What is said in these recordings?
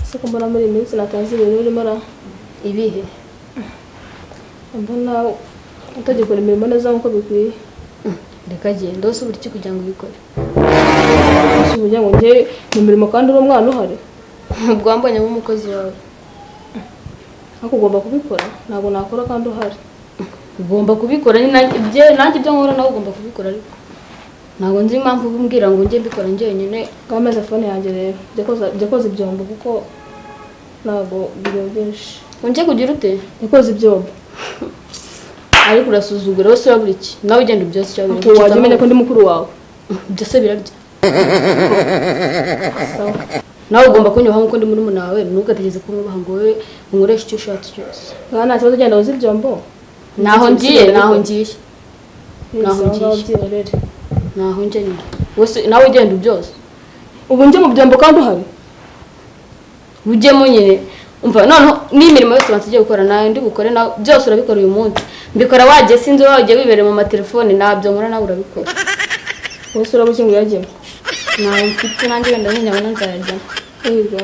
Ese ko mbona muri iyi minsi natazi ibintu urimo ra? Ibihe? Mbona utagikora imirimo neza nk'uko bikwiye. Reka genda wose ubura iki kugira ngo ubikore? Ese uburyo ngo njye mu mirimo kandi uri umwana uhari? Ubwo wambonye nk'umukozi wawe. Ariko ugomba kubikora, ntabwo nakora kandi uhari. Ugomba kubikora nanjye ibyo nkora nawe ugomba kubikora, ariko ntabwo nzi impamvu umbwira ngo njye mbikora njyenyine. Ngaho meza fone yanjye rero, jya koza ibyombo kuko ntabwo biryogeje. Unjye kugira ute? Jya koza ibyombo. Ariko urasuzugura wose urabura iki? Nawe ugenda ubyose cyangwa Ariko wajya umenya ko ndi mukuru wawe. Byose birarya. Sawa. Nawe ugomba kunyubaha nk'uko ndi murumuna wawe, ntugategeze kumwubaha ngo wowe unkoreshe icyo ushatse cyose. Ngaho nta kibazo, ugenda woza ibyombo. Naho ngiye, naho ngiye. Naho Naho ngiye. ngiye. Naho njye nyine. Wese nawe ugenda ubyose. Ubu njye mu byombo kandi uhari? Ujyemo nyine. Umva noneho n'imirimo yose bansigiye gukora nawe ndi bukore, nawe byose urabikora uyu munsi. Mbikora wagiye sinzi wagiye wibereye mu matelefone, nabyo nkora nawe urabikora. Wese urabukingo yajyemo. Nawe mfite nanjye wenda nkinyabona nzayajyamo. Yego.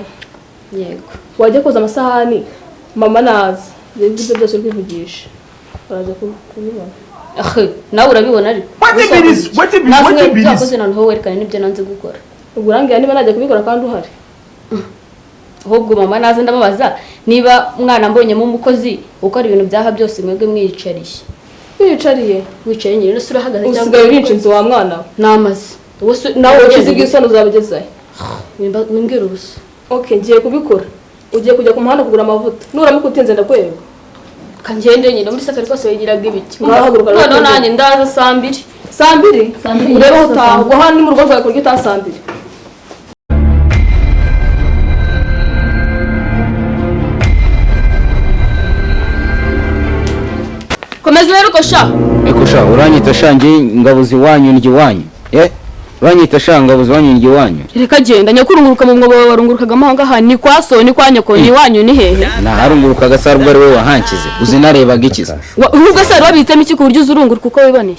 Yego. Wajya koza amasahani mama naza. Ibyo byose uri kwivugisha. Uraza kubibona. Ahe, nawe urabibona ariko. Wetin be this? Wetin be wetin be this? Wakoze noneho werekane n'ibyo nanze gukora. Ubwo urambwira niba najya kubikora kandi uhari. Ahubwo mama naze ndamubaza niba umwana mbonyemo umukozi ukora ibintu byaha byose mwebwe mwiyicariye. Wiyicariye? Wicaye nyine nose urahagaze cyangwa usigaye uri inshinzi wa mwana we. Namaze. Wose Nawe nawe ukize bw'isoni uzabugezayo. Wimbwira ubusa. Okay, ngiye kubikora. Ugiye kujya ku muhanda kugura amavuta. Nuramuka utinze ndakwereka. Kangende nyine muri sakari kose wigiraga ibiki. Ngaho haguruka Noneho rero. nanjye ndaza saa mbiri. Saa mbiri? Saa mbiri. Urebe aho utaha. Ubwo hano ni mu rugo rwawe kurya utaha saa mbiri. Komeza rero uko sha. Eko sha uranyita sha nge ngabuzi wanyu ndyi wanyu. Uranyita sha ngabuzi wanyu ndyi wanyu. Reka genda nyakurunguruka mu mwobo warungurukagamo aho ngaha ni kwa so ni kwa nyoko ni wanyu ni hehe? Naharunguruka gasarubwo ari wowe wahankize. Uzi narebaga ikiza. Ubwo se wabitsemo iki ku buryo uzurunguruka uko wiboneye?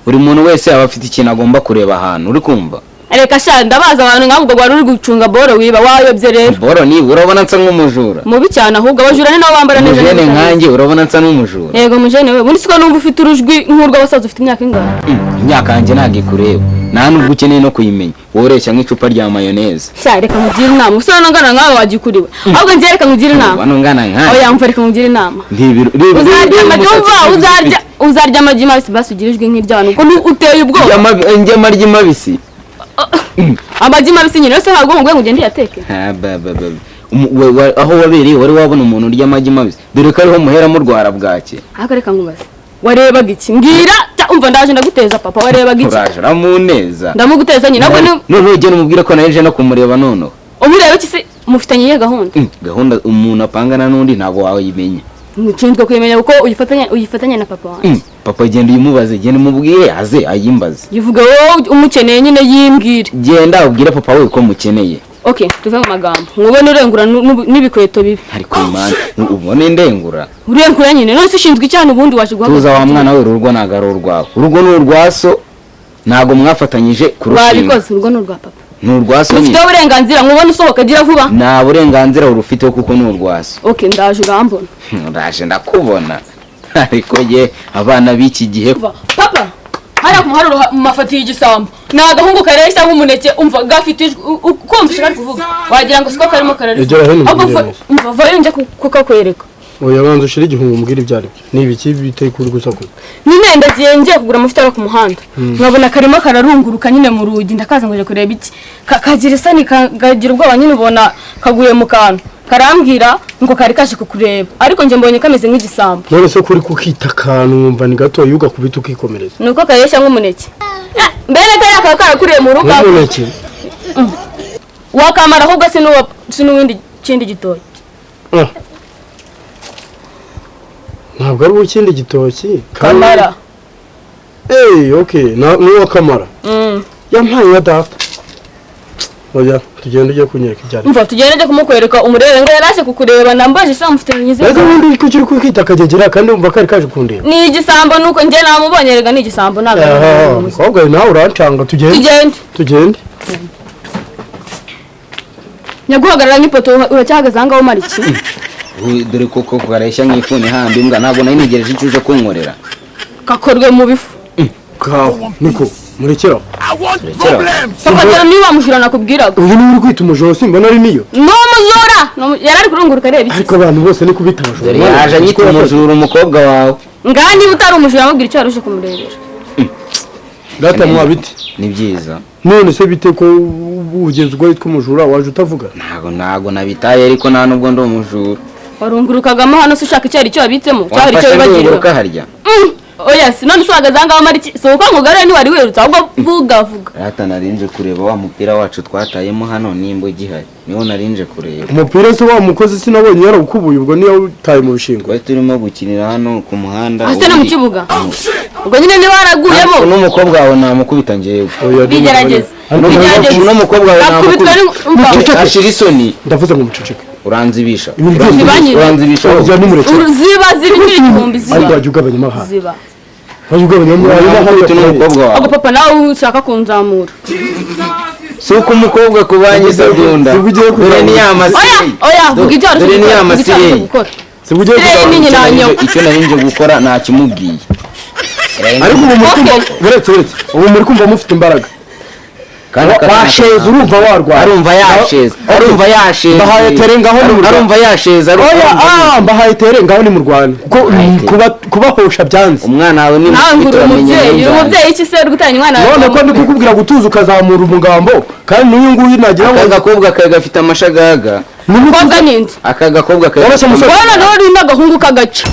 Buri muntu wese aba afite ikintu agomba kureba ahantu uri kumva. Reka sha ndabaza abantu nk'abo ubwo wari uri gucunga boro wiba wayobye rero. Boro ni urabona nsa nk'umujura. Mubi cyane ahubwo abajura ni nabo bambara neza. Mujene nkanjye urabona nsa n'umujura. Yego mujene we, ubundi siko numva ufite urujwi nk'urw'abasaza ufite imyaka ingana. Imyaka yanjye ntabwo ikureba. Nta nubwo ukeneye no kuyimenya. Woreshya nk'icupa rya mayonnaise. Sha reka nkugire inama. Usana ngana nkawe wagikuriwe. Ahubwo ngiye reka nkugire inama. Wano ngana nkanjye. Oya mva reka nkugire inama. Uzarya amagi umva uzarya amagi mabisi basi ugire ijwi nk'iry'abantu kuko uteye ubwoba. Njya amaryi mabisi. Amagi mabisi nyine yose ntabwo ngo ugende uyateke. Aho wabereye wari wabona umuntu urya amagi mabisi. Dore ko ariho muhera murwara bwake. Ariko reka nkubaze. Warebaga iki? Mbwira umva ndaje ndaguteza papa warebaga iki? Uraje uramuneza. Ndamuguteza nyine nabwo ni none ugende umubwire ko naje no kumureba noneho. Umureba iki se mufitanye iyihe gahunda? Gahunda umuntu apangana n'undi ntabwo wayimenya. Nshinzwe kuyimenya kuko uyifatanya na papa wanjye. Papa genda uyimubaze, genda umubwire aze ayimbaze. Yivuga wowe umukeneye nyine yimbwire. Genda ubwire papa we ko mukeneye. Okay, tuve mu magambo. Mwubone urengura n'ibikweto bibi. Ariko imana ubone ndengura. Urengura nyine none se ushinzwe icyana ubundi waje guhaguruka. Tuza wa mwana we urugo ntago ari urwawe. Urugo ni urwa so ntago mwafatanyije kurushinga. Wabikoze urugo ni urwa papa. Ni urwa so nyine. Ufite uburenganzira mwubone usohoka gira vuba. Nta burenganzira urufite kuko ni urwa so. Okay, ndaje urambona. Ndaje ndakubona. Ariko ye abana b'iki gihe papa hariya ku muharuro mafatiye igisambo ni agahungu kareshya nk'umuneke umva gafite kumva ari kuvuga wagira ngo siko karimo kararira. Umva vayo njye kukakwereka. Oya banza ushire igihungu umbwire ibyo ari byo. Ni ibiki biteye kuri gusakuza? Nyine ndagiye ngiye kugura amavuta yo ku muhanda nkabona karimo kararunguruka nyine mu rugi ndakaza ngo nje kureba iki kagira isoni kagira ubwoba nyine ubona kaguye mu kantu karambwira ngo kari kaje kukureba ariko nje mbonye kameze nk'igisambo. None se kuri kukita akantu wumva ni gato ugakubita ukikomereza. Nuko kareshya nk'umuneke. Mbere kariya kaba karakuriye mu rugo. Nk'umuneke. Wakamara ahubwo sinuwindi kindi gitoki. Ntabwo ari ukindi gitoki. Kamara. Okay, nuwo kamara. Yampaye ya data. Oya, tugende ujye kunyereka ibyari. Umva tugende ujye kumukwereka umurebe ngo yaraje kukureba nambaje se amufite nyize. Ese ubundi kuki uri kwita akagegera kandi umva kari kaje kundeba. Ni igisambo nuko nge namubonye rega ni igisambo ntabwo. Mukobwa nawe urancanga tugende. Tugende. Tugende. Nyaguhagarara nk'ipoto, uracyahagaze ahangaha umara iki? Dore koko kareshya nk'ifuni hamba imbwa. Ntabwo nari ntegereje icyo uje kunkorera. Gakorwe mu bifu. Kaho niko murekeraho. Rekera. Papa, dore niba mujura nakubwiraga. Uyu niwe uri kwita umujura? Simbona ari niyo. Ni umujura. Yari ari kurunguruka areba iki? Ariko abantu bose ni kubita abajura. Dore yaje anyita umujura umukobwa wawe. Ngaha niba utari umujura, amubwira icyo waruje kumurebera. Data, mwabiti. Ni byiza. None se bite ko ugeze ubwo witwa umujura, waje utavuga? Ntabwo nabitaye, ariko nta nubwo ndi umujura. Warungurukagamo hano se ushaka icyo ari cyo wabitsemo, cyari icyo Wamfashe wibagiriwe? ndunguruka harya. Oya si none se uhagaze ahangaha umara iki? Si uko nkugarura, ntiwari wirutse, ahubwo vuga vuga. Rata, narinje kureba wa mupira wacu twatayemo hano nimba ugihari, niwo narinje kureba. Umupira se wa mukozi? Sinabonye yarawukubuye, ubwo niyo utaye mu bishingwe. Twari turimo gukinira hano ku muhanda. Hasi no mu kibuga, ubwo nyine niba waraguyemo. N'umukobwa wawe namukubita njyewe. Oya, Bigerageze. Ariko Bigerageze. N'umukobwa wawe Akubitwa namukubita. umva. Ashira isoni. Ndavuze ngo muceceke. Uranzibisha. Ibintu byose. Ntibanyire. Uranzibisha wowe. Oya, nimurekere. Ziba ziba inshuro 1000. Ariko Ziba. wajya ugabanya amahane. Ziba. Wajya ugabanya amahane. Namukubita n'umukobwa wawe. Ubwo papa nawe ushaka kunzamura. Si uko umukobwa kubanye sabunda. Si uko ugiye Dore ni ya Oya. masireyi. Oya, vuga icyo waruje Dore ni gukora, ya vuga icyo waruje masireyi. gukora. Si ugiye Sireyi kugabanya. ni nyina wa nyoko. Icyo narinje gukora ntakimubwiye. Ariko ubu muri kumva Okay. uretse ubu muri kumva mufite imbaraga. Kandi Washeza, urumva warwaye. Arumva yasheza, arumva yasheza. Mbahaye tere, ngaho ni mu Rwanda. Arumva yasheza. Oya. Ah, mbahaye tere, ngaho ni mu Rwanda kuko Mbahaye tere. kubahosha byanze. Umwana wawe ni Nawe ngo uri umubyeyi, uri umubyeyi iki se uri gutanya umwana wawe? None ko ndi kukubwira gutuza ukazamura umugambo, kandi n'uyu nguyu nagira ngo Aka gakobwa kawe gafite amashagaga. Umukobwa ni nde? Aka gakobwa kawe Wabasha gafite musore. Wowe noneho uri n'agahungu k'agace.